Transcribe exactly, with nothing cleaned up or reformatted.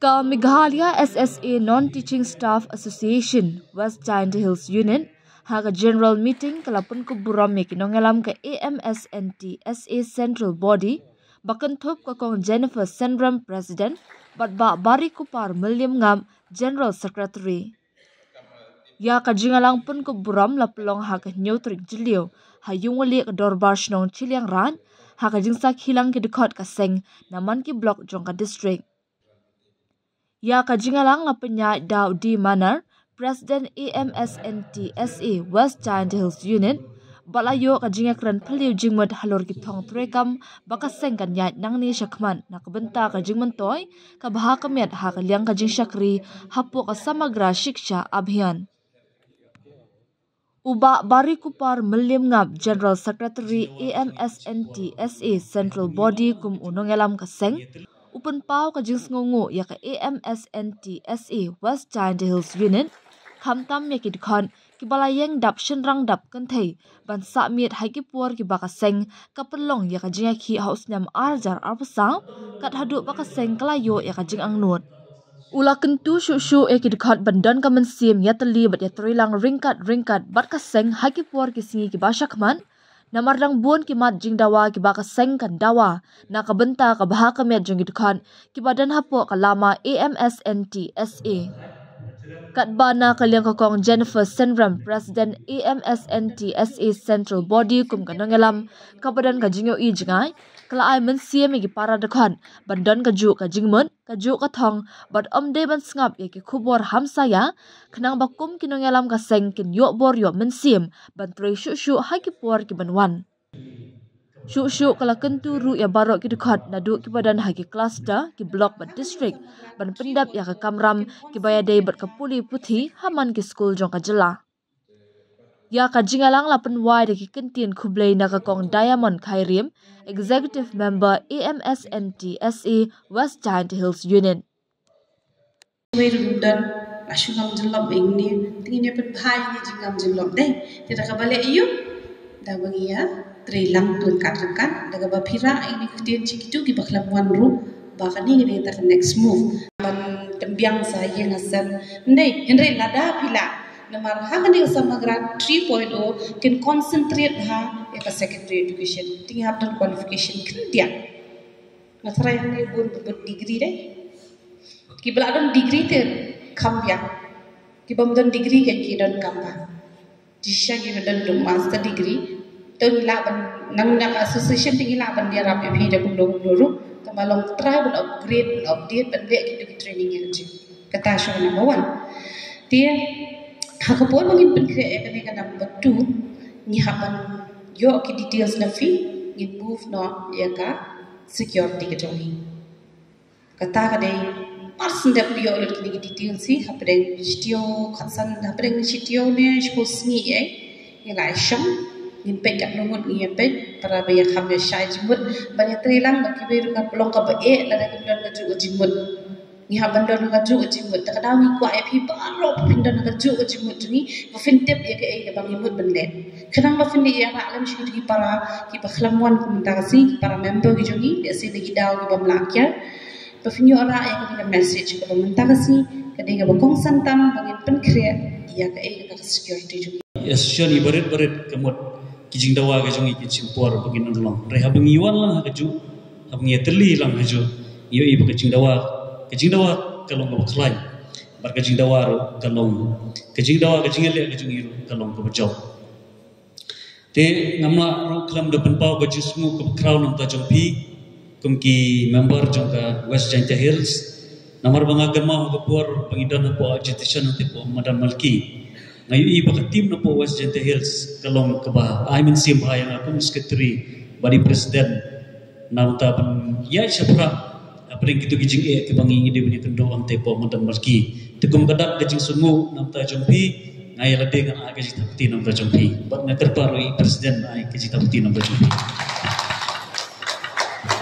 Ka Meghalaya S S A Non-Teaching Staff Association West Jaintia Hills Unit ha ka General Meeting ka la pynkup burom ïa ki nongïalam ka A M S N T S A Central Body, ba kynthup ka Kong Jennifer Synrem, President, bad Bah Barikupar Mylliemngap, General Secretary. Ïa ka jingïalang pynkup burom la pynlong ha ka hynñiew tarik Jylliew ha Ïungwalieh ka Dorbar Shnong Chilliangraij, ha ka jingsakhi lang ki dkhot ka seng na man ki block jong ka district. Ïa ka jingïalang la pynïaid da u D Manar, President A M S N T S A West Jaintia Hills Unit, bad la ïoh ka jingïakren phylliew jingmut halor ki thong treikam ba ka seng kan ïaid nangne shakhmat na ka bynta ka jingmyntoi ka bha ka miat ha ka liang ka jingshakri hapoh ka Samagra Shiksha Abhiyan. U Bah Barikupar Mylliemngap, General Secretary A M S N T S A Central Body kum u nongïalam ka seng, u pynpaw ka jingsngewnguh ïa ka A M S N T S A West Jaintia Hills Unit, khamtam ïa ki dkhot kiba la ïeng dap shynrang dap kynthei ban sah miet ha ki por kiba ka seng ka pynlong ïa ka jingïakhih ha u snem ar hajar arphew saw, kat haduh ba ka seng ka la ïoh ïa ka jingangnud. U la kyntu shuh shuh ïa ki dkhot ban don ka mynsiem ïatylli bad ïatreilang ryngkat ryngkat bad ka seng ha ki por ki sngi kiba shakhmat, namar dang bun ki mat jingdawa kiba ka seng kan dawa na ka bynta ka bha ka miat jong ki dkhot kiba don hapoh ka lama A M S N T S A. Katba na ka liang ka Kong Jennifer Synrem, President A M S N T S A Central Body kum ka nongïalam kaba don ka jingïohi jngai, ka la ai mynsiem ïa ki para dkhot ban don kajuh ka jingmut, kajuh ka thong, bad ym dei ban sngap ïa ki khubor hamsaïa, khnang ba kum ki nongïalam ka seng kin ïoh bor ïoh mynsiem ban trei shuh shuh ha ki por kiban wan. Shuh shuh ka la kyntu ruh ïa baroh ki dkhot naduh kiba don ha ki cluster, ki block bad district ban pyndep ïa ka kamram kiba ïadei bad ka pule puthi ha man ki skul jong ka jylla. Ïa ka jingïalang la pynwai da ki kyntien khublei na ka Kong Diamond Khyrim, Executive Member A M S N T S A West Jaintia Hills Unit. Wei ruh don la shu ngam jyllop ïa ngi, te ngi ne pynbha ïa ngi jingngam jyllop dei. Te da kaba leh ïa u, da ba ngi ïa trei lang ryngkat ryngkat, da kaba phi rah ïa ngi ktien shi kitu kiba khlem wan ruh, ba kane ka dei ta ka next move. Ban tymbiang sa ïing ha sem. Ndei, hynrei lada phi lah, namar ha kane ka Samagra three point oh kin concentrate bha ïa ka secondary education. Te ngi hap don qualification khyndiat. Nga tharai hangne bun bun degree dei. Kiba la don degree te kham biang. Kibym don degree kan ki don kam ba. Shisha ki don, don master degree. To ngi lah ban, nang na ka association te ngi lah ban ïarap ïa phi da kumno kumno ruh. Tangba long try ban upgrade, ban update, ban leh kito ki training ïa ka jing. Kata shuh number one. Te ha ka por ba ngin pynkhreh ïa kane ka number two, ngi hap ban ïoh ki details na phi, ngin move noh ïa ka security ka jong ngi. Kata ka dei, mar syn dep ïoh lut kine ki details hi, hapdeng shitiew, khatsan, hapdeng shitiew ne shiphew sngi ei, ngi la ïa shong, ngin peit katno ngut ngi ïa peit, para ba ïa kham ïa shai jingmut, ban ïa trei lang, ba kiwei ruh kan pynlong kaba eh, lada kim don kajuh ka jingmut. Ngi hap ban don kajuh ka jingmut, te ka daw ngi kwah ïa phi baroh ba phin don kajuh ka jingmut jong ngi, ba phin tip ïa kaei kaba ngi mut ban leh. Khnang ba phin ïa rah lem sha ki para, kiba khlem wan kumta ka sngi, ki para member ki jong ngi, lehse na ki daw kiba ym lah kiar. Ba phin ïoh rah ïa kane ka message kaba mynta ka sngi, ka dei kaba kongsan tam ba ngin pynkhreh ïa kaei kata ka security jong ngi. Ïa shisha ni barit barit ka mut ki jingdawa ka jong ngi ki shim por ba ngin ym long. Hynrei haba ngi wan lang ha kajuh, haba ngi ïatylli lang ha kajuh, ngi ïohi ba ka jingdawa, ka jingdawa ka long kaba khlaiñ. Bad ka jingdawa ruh ka long, ka jingdawa ka jingïaleh ka jong ngi ruh ka long kaba jop. Te ngam lah ruh khlem da pynpaw ka jingsngewnguh kaba khraw na ka bynta jong phi kum ki member jong ka West Jaintia Hills. Namar ba nga kynmaw ha ka por ba ngi don hapoh agitation hangtei hapoh Madan Malki, nga ïohi ba ka team na hapoh West Jaintia Hills ka long kaba ai mynsiem bha ïa nga kum secretary bad i president. Na ka bynta ban ïaid shaphrang hapdeng kito ki jingeh kiba ngi, ngi dei ban ïakynduh hangtei hapoh Madan Malki. Te kum ka dak ka jingsngewnguh na ka bynta jong phi, nga ïa lade ngan ai ka jingthap kti na ka bynta jong phi. Bad nga kyrpad ruh ïa i president ai ka jingthap kti na ka bynta jong phi.